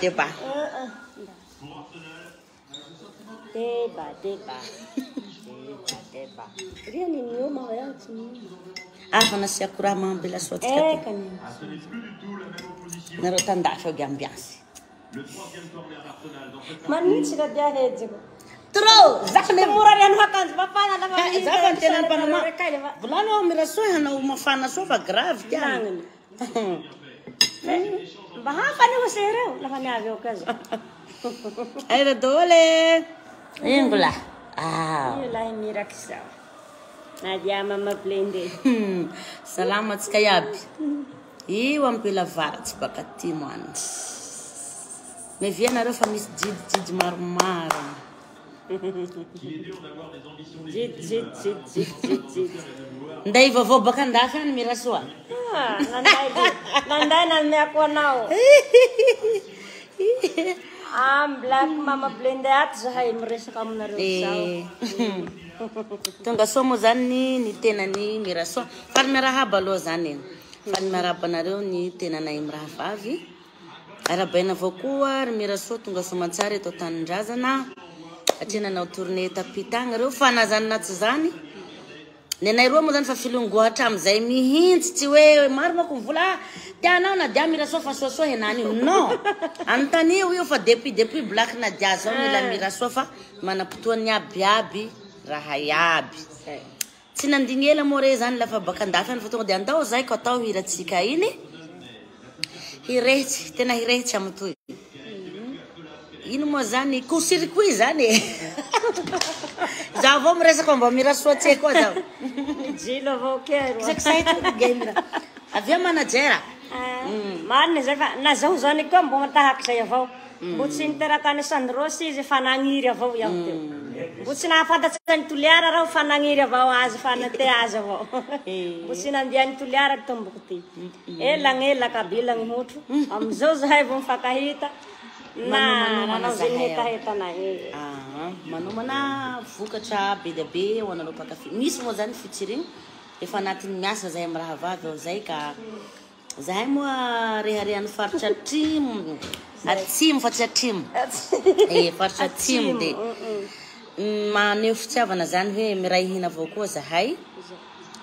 Deba. Deba, deba. Deba, deba. Ria ny nioma hoe tsy nioma. Ah, fa nasiako raha mamy lasoa atsika Eh, ty. kanina. Nareo tandafy ao ambiance. Manitsy ka dia hejiko. Trop! Zako ne Mora riano akanjo mafana lafa Eh, misy Zako ny tena mpanoma. rekay lefa. Volano aho mirasoa hanao mafana soa fa grave ty Lagniny. Mba hafa ny hose reo lafa niavy eo kaza. Aiza daholo e. Ingola. Ah. Io lahy miraky zao. Nadia mama blende. Salama atsika iaby. Io ampela varatsy baka atimo any. Mevia nareo fa misy jidijidy maromaro. Jid jid jid jid jid jid. Nday vaovao baka andafy any mirasoa. Ah, nanday nanday nameako anao. Am black mama blende ato zahay miresaka aminareo zao. Eh. Tonga soa moa zany ny tenany mirasoa. Faly miarahaba aloha zany e. Faly miarahaba anareo ny tenanay mirahavavy. Arahabaina avao koa ry mirasoa tonga soa aman-tsara eto an-tanindrazana. Satria nanao tournée tapita agny reo fa na zany na tsy zany. Ny anay roa moa zany fa filongoa hatramin'izay mihitsy tsy hoe maro manko mivola ah, tianao Nadia mirasoa fa soasoa henany io. Non. Anontanio io fa depuis Black Nadia zao mila mirasoa fa manam-potoany aby aby raha iaby. Tsy nandigny ela moa re zany lafa baka andafy any fa tonga de andao zay ko atao hiratsika iny. Hirehitsy, tena hirehitsy amitoy. Ino moa zany court-circuit zany e. Zaho avao miresaka mba mirasoa tsy koa zaho. Mijilo avao kea roa. Isaky sahy to game raha. Avia manajera. Ah, Marina zay fa na zaho zany koa mbo tahaky zay avao. Mbo tsy niteraka any Sandrosy izy fa nagniry avao iaho teo. Mbo tsy nahafantatsy any Toliara raho fa nagniry avao azy fa nate azy avao. Mbo tsy nandeha any Toliara tomboko ty. Ela gn'ela kabila gny hotro. Amizao zahay vao mifankahita. Na Manomana nanao zay zahay ao. hetahetanay. Ah, manomana vokatra be dia be ho anareo mpankafy. Misy moa zany featuring efa anatin'ny miasa zahay amin'ny rahavavy ao zay ka zahay moa reharehan'ny faritra atrimo atsimo fa tsy atrimo. Eh, faritra atsimo de maneho fitiavana zany hoe miray hina avao koa zahay.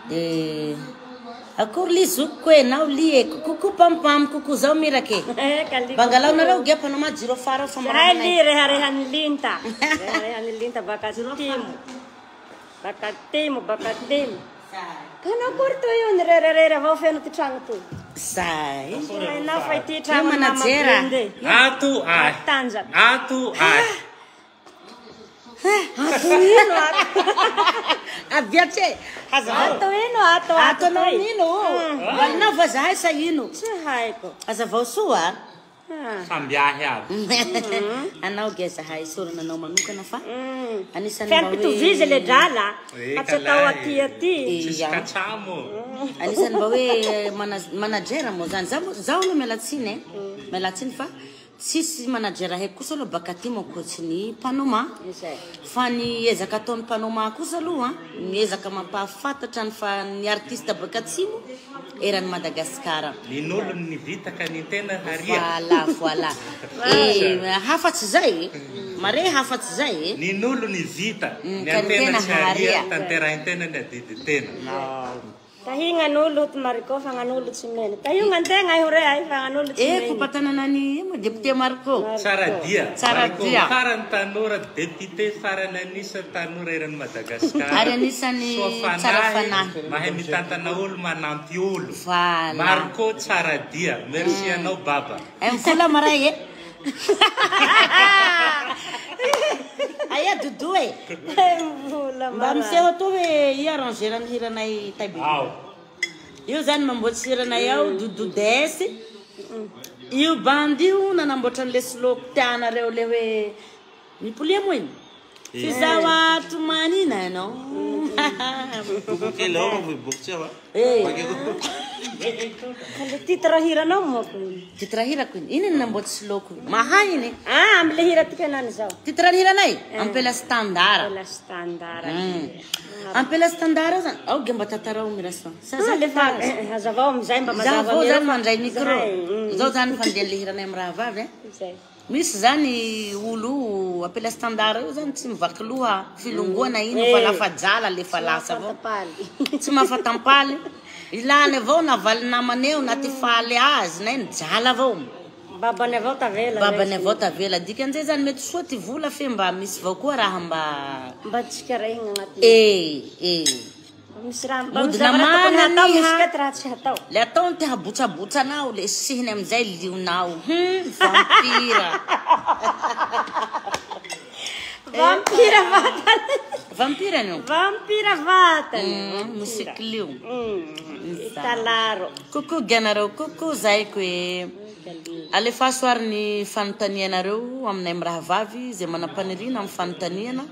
De akory li zokiko e nao li e coucou pampam coucou zao mirake. Eh, kali. Bangalao nareo ge mpanao ma jiro fara fa Zahay marahanay. li reharehany linta. Reharehany linta baka atimo. Baka atimo, baka atimo. Kanakory toy io ny rererery avao feno ty tragno toy. Zay. Hainao fa ity tragno Io mama manajera. blende. Ato ahy. Tanjaka. Ato ahy. Ato ino ato. Avia tse. Hazavao. Ato ino ato Ato anao toy. nino. Valinao va zahay sa ino? Tsy haiko. Hazavao soa. Ah. Samby ahy aby. Anao ge zahay sorana anao manokana fa anisan'ny Feno mba hoe- pitovizy le drala. Eh, Fa tsy atao kalahy. aty aty. Tsisy Ia. katsamo. Anisan'ny mba hoe manajera moa zany. Zaho aloha miala tsiny e. Miala tsiny fa tsisy manajera haiko kosa aloha baka aty mankoatsy ny mpanoma. Izay. Fa ny ezaka ataon'ny mpanoma kosa aloha miezaka mampahafantatra ny fa ny artiste baka atsimo eran'ny Madagasikara. Ny nolony ny vitaka ny tena haria. Voilà, voilà. Eh, hafatsy zay. Mare hafatsy zay. Ny nolony vita, Mm, ny ka ny antena tena tsy haria, haria. tanterahin-tena ny adidy tena. Tahignan'olo ty Marco fa gnan'olo tsy mena. Tahignantegna io re ay fa gnan'olo tsy Eh, mena. kompatanana ny député Marco. Tsara dia. Tsara Marco, dia. Farany tanora, député farany anisa tanora eran'i Madagasikara. Ary anisan'ny Soa fanahy, tsara fanahy. Mahay mitantana olo, manampy olo. Voilà. Marco tsara dia. Merci anao baba. Eh, mivola maray e. Aia Doudou e. Mbola Mba maray. miseho atao hoe i arranger ny hiranay taibe. Ao. Io zany mamboatsy hiranay ao Doudou DS. Io bandy io nanamboatra an'le slow tianareo le hoe mipolia moa iny. Fizaho ato manina anao. Kely ao miboky tsy aho. Eh. Ka le titre hiranao moko. Titre hirako iny. Iny ny namboatsy soloko. Mahay iny. Ah, amle hira tika nany zao. Titre ny hiranay? Ampela standard. Ampela standard. Ampela standard zany. Ao ge mba tantarao Mirasoa. Sa Ah, za lefa hazavao amizay mba Za mazava vao amireo zany fa mandray micro. zahay, Zao zany fandeha le hiranay amy rahavavy eh. Zay. Misy zany olo ampela standard io zany tsy mivaky loha filongoana ino Eh. fa lafa jala lefa lasa avao. Fatapaly. Tsy mahafatampaly. Ilany avao na valy namany eo na ty faly azy na ino jala avao. Babany avao tavela. Babany avao tavela. Dikan'izay zany mety soa ty vola fe mba misy avao koa raha mba Mba tsika regny agnaty. eh eh. Misy raha mba Mody misy zavatra namana tokony hatao, niha. misy ka raha tsy hatao. Le ataony te habotsabotsanao le sihiny amizay lionao. Vampira. Vampira vatany. Vampira anio. Vampira vatany. Musiklio. Italaro. Coucou ganareo, coucou zaiko e. Alefaso ary ny fanontanianareo aminay mirahavavy zay manam-paniriana amin'ny fanontaniana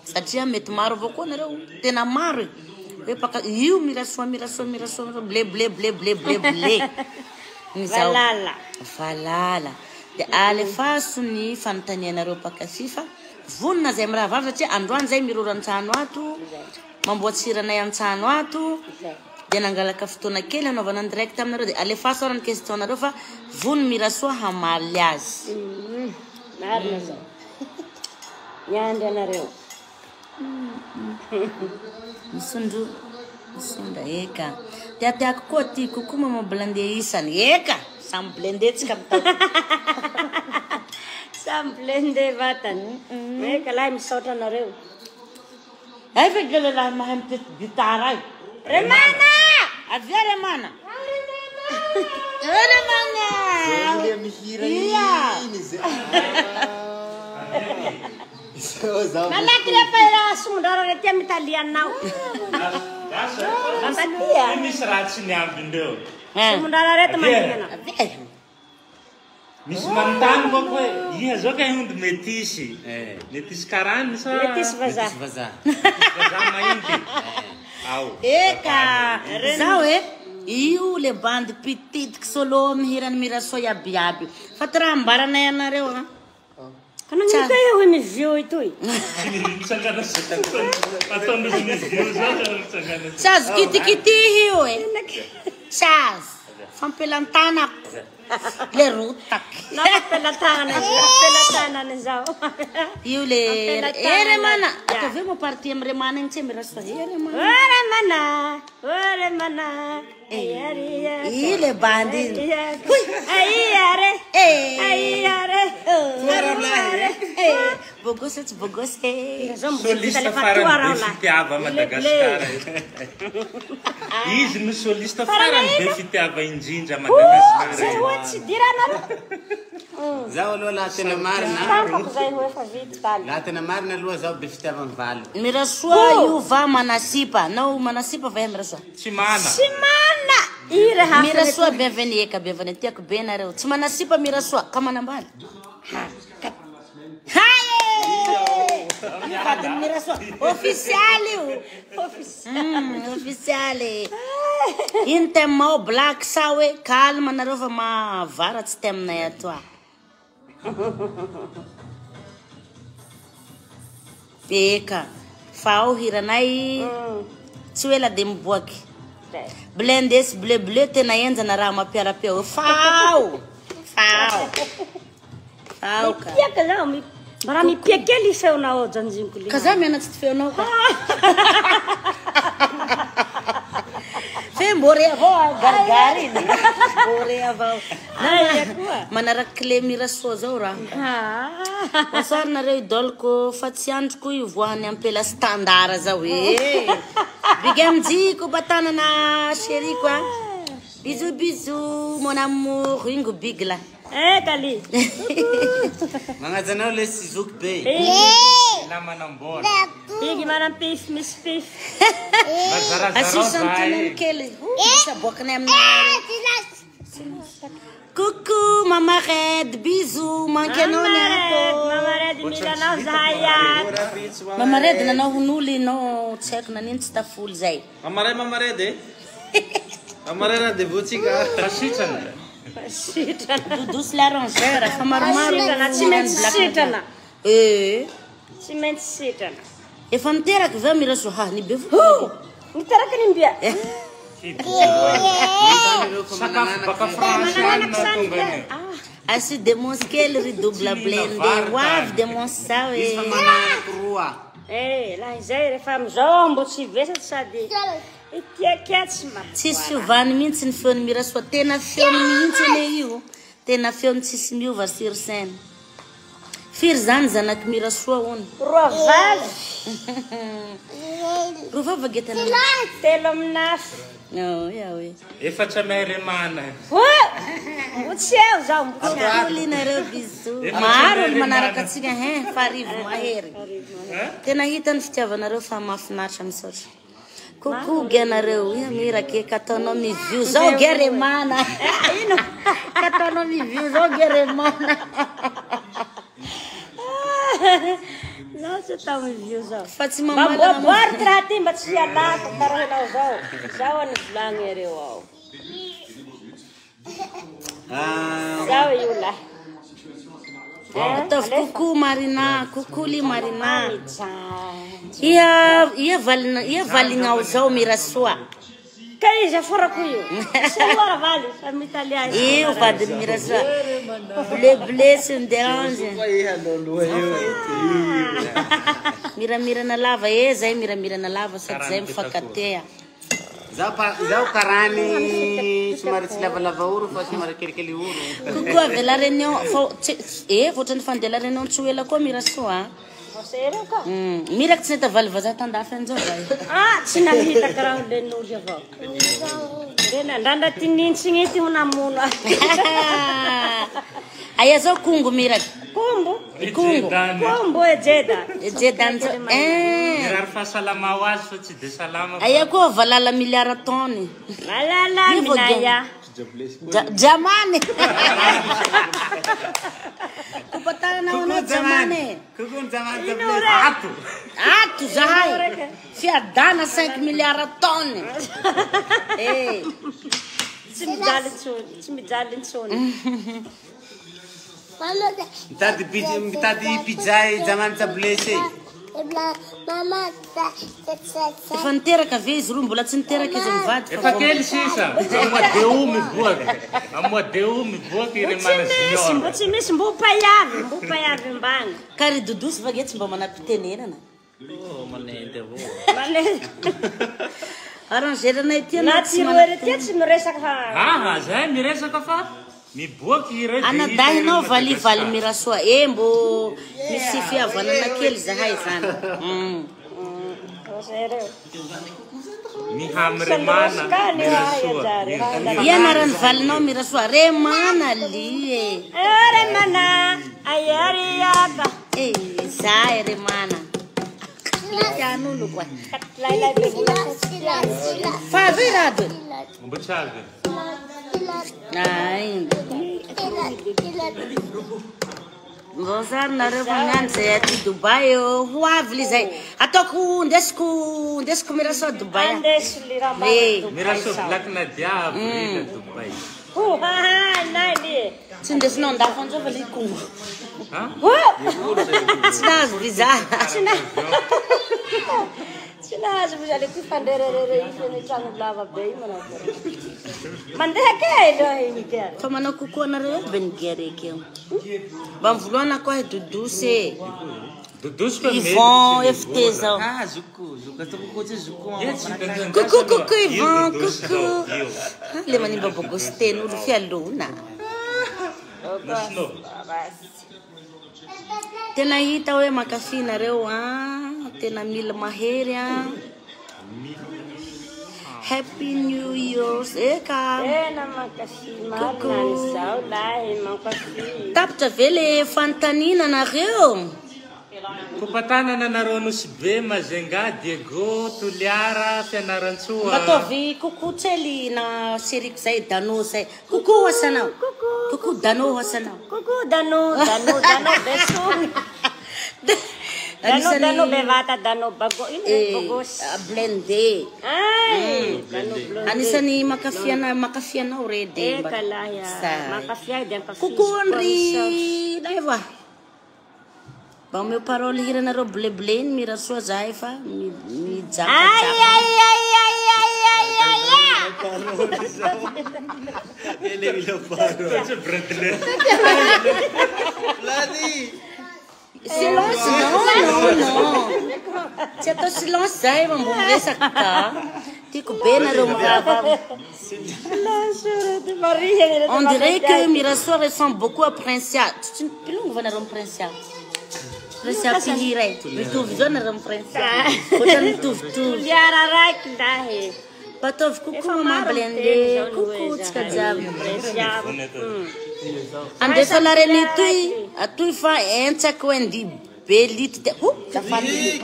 satria mety maro avao koa nareo tena maro e. Hoe paka io Mirasoa Mirasoa Mirasoa Mirasoa, ble ble ble ble ble ble. Nizao. Valala. Valala. De alefaso ny fanontanianareo mpakafy fa vonona zay mirahavavy satria androany zay miroro an-trano ato, mamboatsy hiranay an-trano ato. Zay. De nangalaka fotoana kely hanaovana ny direct aminareo de alefaso ary ny question nareo fa vono Mirasoa hamaly azy. Marina zao. Miandry anareo. Misondro misondra eka. Tiatiako koa ty kokoa mama blindé isany eka. Samy blindé tsika mitao. Samy blindé vatany. Eka lahy misaotra anareo. Ay fa ke lehilahy mahay mitety gitara io. Remana! Avia Remana. Remana. Le mihira Ia. iny izy. Zao zaho. Malaky le fa raha sondrara re tia mitalianao. Ampatia. Misy raha tsy niambindreo. Sondrara reto mandinana. Avia. Misy manontany manko hoe iha zao kay ondy metisy. Metisy karany sa Metisy vazaha. Metisy vazaha. Vazaha mainty. Ao. Eka. Zaho e. Io le bandy pititiky solo mihirany Mirasoa iabiaby. Fa ty raha ambaranay anareo a. Ka nagnino ka hoe mivio itoy? Mitsangana ataon'izy mivio zao mitsangana. Tsy azo kitikitihy io e. Tsy azo. Fampelantanako. Le rotaky. Na fampelantanana izy, fampelantanana zao. Io le Fampelantanana. e Remana. Ya. Ataovy eo partie amy Remana igny tsy Mirasoa. E Remana. Oh Remana, oh Remana. Ayariya. Io le bandy iny. Huy. Ayare. Eh. Ayare. Eh. Bogosy tsy bogosy e. Zao mbo vita Soliste le farany fatoa be raho lahy. fitiava Madagasikara. Izy no soliste farany be fitiava indrindra Zay Madagasikara. hoe tsy diranareo. Zaho aloha laha tena marina. Tampako zay hoe efa vita taly. Laha tena marina aloha zaho be fitiavany valy. Mirasoa io va manasipa. Nao manasipa va Mirasoa? Tsy mana. Tsy mana. Ira hafa. Mirasoa bienvenue eka bienvenue tiako be nareo. Tsy manasipa Mirasoa ka manambaly. Haye! Io vadiny Mirasoa official io. Official. Ino thème ao black sa hoe calme nareo fa mahavaratsy thème-nay ato a. Eka fa ao hiranay tsy hoe la de miboaky. Blindé sy bleu bleu tena enjana raha mampiara-peo. Fao! Fao! Fao ka. Mipiaka zao mi mba raha mipiaka kely feonao janjinko le. Ka za mianatsy ty feonao ka. Fe mbô re avao a garigary iny. Mbô re avao. Aia koa. Manaraky clé Mirasoa zao raha. Ah. Bonsoir nareo idoleko fa tsy androko ivoahany ampela standard zao e. Big MJ ko batanana chéri quoi. Bisous bisous mon amour ingo big là. Eh Kali. Magnaja anao le sy zoky be. La manambola. Big manampify misy fify. Mba zarazarao Asio zahay. santionany kely. Misy aboakanay aminay. Coucou Mama Red, bisous, manky anao ny ato. Mama Red mila anao zahay ato. Mama Red nanao hon'olo inao tsy haiko nanino tsy tafoly zay. Mamaray mamaredy e. Amaray rendez-vous tsika. Fa sitrana. Sitrana. Dodosy l'arrangeur fa maromaro. Sitrana, tsy maintsy sitrana. Eh. Tsy maintsy sitrana. Efa niteraky va Mirasoa ha ny be Ho! Niteraky ny mbia. Sakafo baka France any nahatonga an'io. Asio démons kely ry double blende. Ho avy démons zao Izy fa e. mananaky roa. Eh, laha izay rehefa amizao mbo tsy vesatra sady itiakia tsy ma. Tsisy fiovany mihitsy ny feon'ny Mirasoa. Tena feony mihitsy anie io. Tena feony tsisy miova sur scène. Firy zany zanaky Mirasoa hono. Roa vavy, Roa vavy agetana. telo aminafy. Oh, ya we. Efatra mairemana. Ho! Mbo tsy eo zao, mbo tsy eo. Coly nareo bisous. Efa Maro tsy ny manaraka mairemana. antsika hein, fa arivo mahery. Tena hita ny fitiavanareo fa mahafinaritra misaotra. Coucou ge anareo, ia mira ke kataonao mivio zao ge remana. Ino? Kataonao mivio zao ge remana. Zao tsy atao mivio zao. Fa tsy Mba mamalana mboaboary ty raha ty mba tsy hialako karaha zao. Zao any volagny ereo ao. Ah, Zao io lahy. Ataovy coucou Marina, coucou li Marina. Mijany. Ia ia valina, ia valignao zao Mirasoa. Ka izy aforako io. Saloara valy, fa mitalia izy. Io vadiny Mirasoa. Bleu bleu sy ny dérange. Miramirana lava e zay miramirana lava sady zay mifankatea. Zaho zaho karany somary tsy lavalava oro fa somary kelikely oro. Coucou avy La Réunion fa tsy e voatrany fandeha La Réunion tsy ho ela koa Mirasoa. Voasery ka. Miraky tsy nahita valy vazaha tandafy an'izao zay. Ah, tsy nahita karaha len'olo avao. Tena ndrandra ty nintsy ty ho namono ahy. Aia zao Kongo miraky. Kombo. Kongo. Kombo e Jeda. Jedan zao. Eh. Mirary fahasalama ho azy fa tsy de salama. Aia koa valala miliara taony. Malala Io vao minaya. Jamany. Kopatanana anao jamany. Coucou Jamany Jablesi. Ato. Ato zahay. Fiadana 5 miliara taony. Eh. Tsy mijaly intsony, tsy mijaly intsony. Mitady pizza mitady pizza e Jamany Jablesi. Efa niteraka ve izy roa mbola tsy niteraka izy mivady fa Efa vao- kely sisa. Amoa deo miboaky. Amoa deo miboaky Mbo tsy Remana misy, mbo Junior. tsy misy, mbo paiavy, mbo paiavy mbany. Ka ry dodosy va ge tsy mba manam-pitenenana. Oh, manenty avao. Mane- Arrangeranay ty Na anao ty tsy roa ry ty tsy miresaka fa Ah, zay miresaka fa miboaky ireo de Anadahinao hita valy ireo valy Madagasikara. Mirasoa e mbo misy fihavanana kely zahay zany. Voasery. Mihamy Remana Mirasoa. Ia anaran'ny valinao Mirasoa Remana li e. Remana, ayariaka. Eh, zay Remana. Tian'olo koa. Lailay be vola. Fa avy rado. Mbo tsy avy. Ay. Bonsoir nareo magnano zay aty Dubai ô. Ho avy li zay. Ataoko ndesiko ndesiko Mirasoa Dubai. Andeso li raha Eh. Mirasoa Black Nadia avril Dubai. Ho ha ha nay li. Tsy ndesinao andafy anzao fa li Kongo. Ha? Ho! Tsy nahazo visa. Tsy na. Tsy nahazo visa le ty fandrererere io ny tragno lava be io manao akory. Mandeha kely aloha igny kely. Fa manao kokoa anareo aby ny guerre ekeo. Mba mivolohana koa dodosy e. Dodosy koa mety. Yvon FT zao. Ah, zoko, zoko ataoko koa tsy zoko. Ye, tsy dandandrasa Coucou aloha. coucou Io Yvon, dodosy coucou. zao, io. Ah, Le manimba bogosy ten'olo fialona. Nasinao. Tena hita hoe mankafy nareo a, tena mila mahery a. Happy New Year's eka. Tena mankafy marina an'izao lahy mankafy. Tapitra ve le fanontaniana nareo? Kopatanana anareo Nosy Be, Majunga, Diego, Toliara, Fianarantsoa. Mba ataovy coucou tsely na seriko zay Dano zay. Coucou asanao. Coucou. Coucou Dano asanao. Coucou Dano, Dano, Dano besogny. Dano Anisan'ny- dano bevata dano bago ino Eh, bogos. ah, blende. Ay, dano blonde. Anisan'ny makafiana makafianao re de Eh mba- kalaya. Sai. Makafia de ankafia. Coucou Henri, daiva. Mba omeo parole hiranareo bleble iny mirasoa zahay fa Ay mijakajaka. ay ay ay ay ay ay. ay. Ele mila parole. Tsy Bradley. Lady. Silence, non, non, non. Tsy atao silence zahay fa mbo miresaka ka. Tiako be nareo mirahavavy. On dirait que Mirasoa ressemble beaucoup à Princia. Tsy pilongo va nareo amin'ny Princia? Princia mpihira e. Mitovy zao nareo amin'ny Princia. Ohatrany mitovitovy. Toliara raiky lahy. Pataovy coucou Efa maman maro Blende. miteny zao ny Coucou hoe tsika zahay. jiaby. Princia. Andefa lareny toy atoy fa entsako Wendy belity te. Oh, zafady.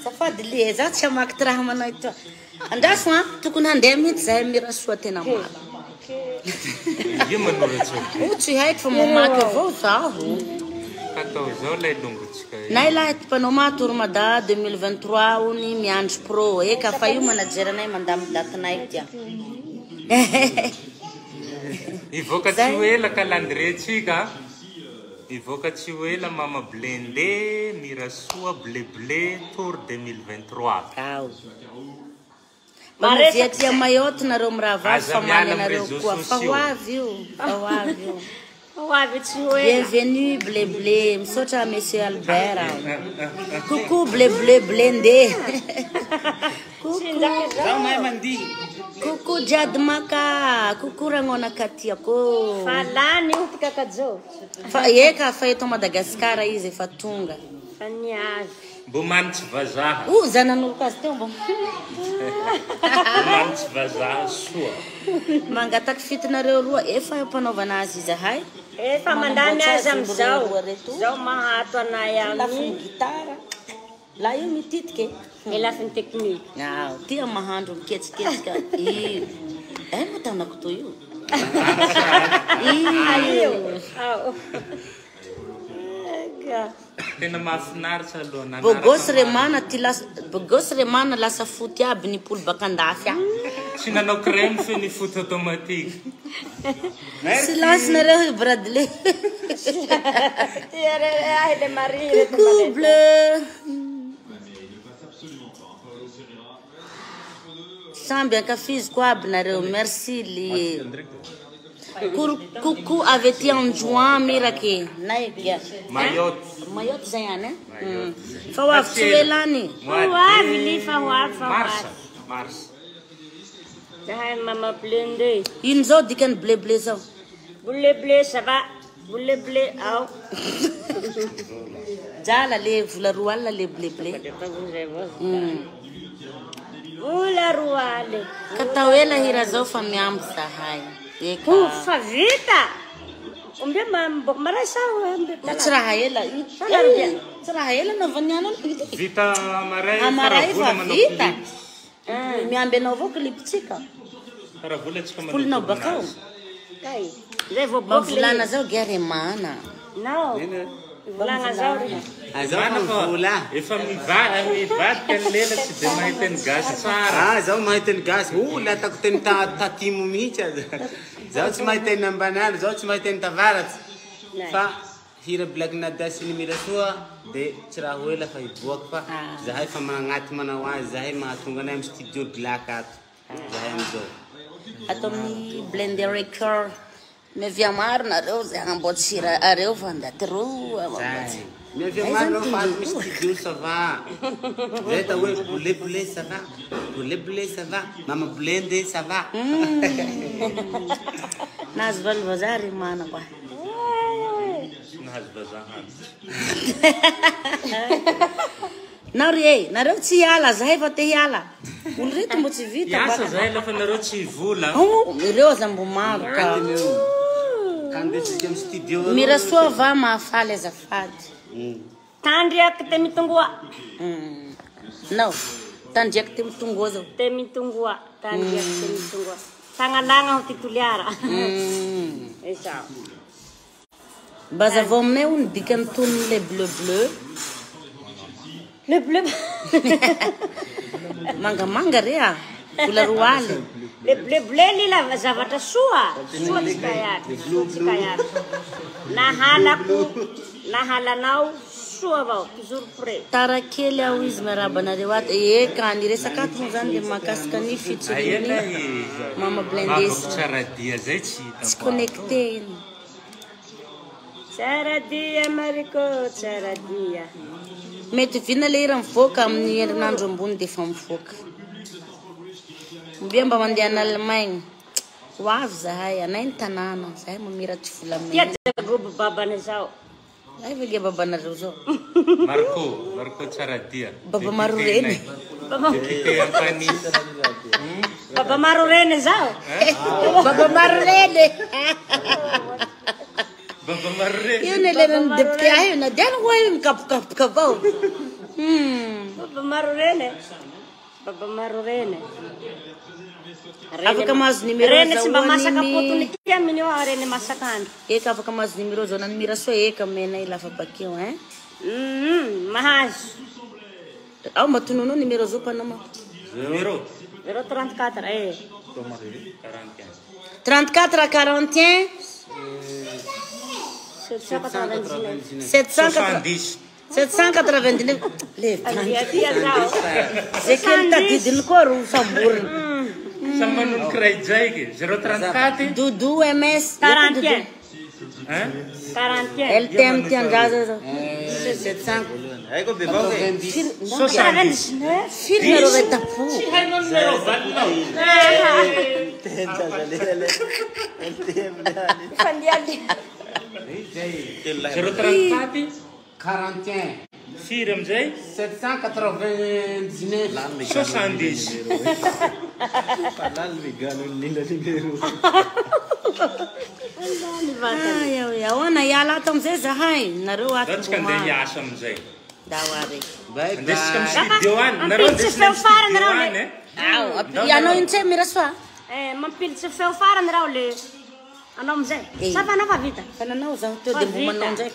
Zafady le za tsy hamaky ty raha manao ito. Andraso an, tokony handeha mihitsy zahay Mirasoa tena maro. Io manoratsy. Oh, tsy haiko fa mamaky avao zaho. Atao zao lay longotsika. Nay lahy ty mpanao maha Tour Mada 2023 ony miandry pro eka fa io manajeranay mandamy datinay tia. Ivoaka tsy ho ela calendrier-tsika. Ivoaka tsy ho ela Mama Blende, Mirasoa Bleble Tour 2023. Ao. Mavia aty Mayotte nareo mirahavavy Aza fa miala many amin'ny anareo réseaux koa fa ho sociaux. avy io, fa ho avy io. Ho avy tsy ho ela. Bienvenue Bleble, misaotra Monsieur Albert. Coucou Bleble Blende. Coucou. Zaho mahay mandihy. Coucou Jad Maka, coucou Rangona Katiako. Fa lany io ty kakajo. Fa eka fa eto Madagasikara izy efa tonga. Fa niavy. Mbo manitsy vazaha. O zanan'olo azy teo mbo. Mbo manitsy vazaha soa. Mangataky fitinareo roa efa ampanaovana azy izahay. Efa mandany azy amizao. Roa reto. Zao mahato anay Lafiny amin'ny gitara. La io mititiky. ny lafiny tekniky. Ah, tia mahandro miketsiketsika. Io. Eh, moa tanako toy io. Io. Ao. Ega. Tena mahafinaritra aloha nanaraka Bogosy maro. remana ty lasa bogosy remana lasa foty aby ny polo baka andafy agny. Tsy nanao crème fe ny foot automatique. Silence nareo i Bradley. Ty are ahy le Marie reto Coucou malemy. bleu. Samby ankafiziko aby nareo. Merci li. Coucou avy aty Anjouan miraky. Naiga. Mayotte. Mayotte zay any eh? Fa ho avy tsy ho ela any. Ho avy li fa ho avy fa ho Mars. avy. Mars. Zahay mama blende. Ino zao dikany bleu bleu zao? Bleu bleu ça va. Bleu bleu ao. Jala le vola roa alina le bleu bleu. Vola roa aly. Ka tao ela hira zao fa miamby zahay. Eka. Ho fa vita. Ombe mamboko maray sa ombe Tsy raha ela. Salarobia. Tsy raha ela navaniana aloha. Vita amaray Amaray faravola fa manao vita. clip. Miamby anao avao cliptsika. Faravola tsika manao Polonao bakao. tournage. Kay. Zay vao Mba boky le. volana zao gare mana. Nao. Volagna zao ry. Ah, zaho Mana fa fa mivola. efa mivadika ny lela tsy de mahay teny gasy tsara. Ah, zaho mahay teny gasy. Oh, la ataoko teny tatimo mihitsy aza. Zaho tsy mahay teny ambanandro, zaho tsy mahay teny tavaratsy. Fa hira Black Nada sy ny Mirasoa de tsy raha ho ela fa hiboaky fa zahay fa magnaty manao azy, zahay mahatonga anay amin'ny studio Black ato. Zahay amizao. Atao amin'ny Blender Record. Miavia maro nareo zay agnamboatsy hira areo fa ndaty roa mamboatsy. Zay. Miavia maro reo fa ato misy studio ça va. Zay atao hoe bole bole ça va. Bole bole ça va. Mama blende ça va. Nahazo valy vazaha ry mana koa. Tsy nahazo vazaha antitra. Nao ry e, nareo tsy hiala, zahay fa te hiala. Olo reto mbo tsy vita. Hiasa baka. zahay lafa nareo tsy hivola. Oh, ireo aza mbo maro ka. Kandesika amin'ny studio. Mirasoa va mahafaly azafady. Tandriaky te mitongoa. Nao, tandriaky te mitongoa zao. Te mitongoa. Tandriaky te mitongoa. Tagnalagna ho ty Toliara. Ezao. Mba azavao aminay ho ny dikany tonon'ilay bleu bleu. Le bleu. Mangamanga re a. Vola 20. Le bleu bleu lila zavatra soa. Soa tsika iaby. Soa tsika iaby. Nahalako, nahalanao soa avao, toujours prêt. Tara kely aho izy miarahaba anareo ato. Eka, ny resaka ato moa zany dia mahakasika ny Aia featuring lay Mama Blindé. Mamako tsara dia zay tsy Tsy hitako. connecté iny. Tsara dia Mariko, tsara dia. Mety vina le hira mivoaka amin'ny herinandro ambony dia efa mivoaka. Mbia mba mandeha any Allemagne. Ho avy zahay, anay ny tanàna, zahay mamira tsy Tia volamena. jagobo babany zao. Ay ve ge babanareo zao. Marco, Marco tsara dia. Baba maro reny. Député Ampani. Baba maro reny zao. Baba maro reny. Baba maro reny. Io ny leran'ny député ahy io na dia ny hoa io mikapokapoka avao. Baba maro reny. Baba maro reny. Afaka mahazo numéro Reny tsy mba zahoany masaka ny- potony kia amin'io aho, reny masaka andro. Eka afaka mahazo numéro zao nany Mirasoa eka amenay lafa bakeo hein. Mahazo. Ao mba tononao numéro zao mpanao. Numéro 034 eh. 41. 34 41 799. 700 70. 799 le Adia dia zao. zay kely tadidiny koa ro samboriny. Samy manomboka ray jaiky. 034. Doudou MS 41. Hein? 41. LTM tiandraza zao. 700. 90. 79. Firy nareo ray tapo. Tsy hainao numéro valinao. Fandialy. 034. 41. Firy amizay? 799. 70. Ay, ay, ahoana hiala ato amizay zahay nareo ato Zao tsika andeha hiasa amizay. Dawa re. Bye Andesitsika bye. amin'ny studio any. Nareo Mampiditsy andesina feo amin'ny farany studio raho any. le. eh. Ao, ianao ino tsy Mirasoa? Eh, mampiditsy feo farany raho le. Anao amizay. Eh. Sa fa anao fa vita. Fa nanao zaho teo dia mbo manao ndraiky.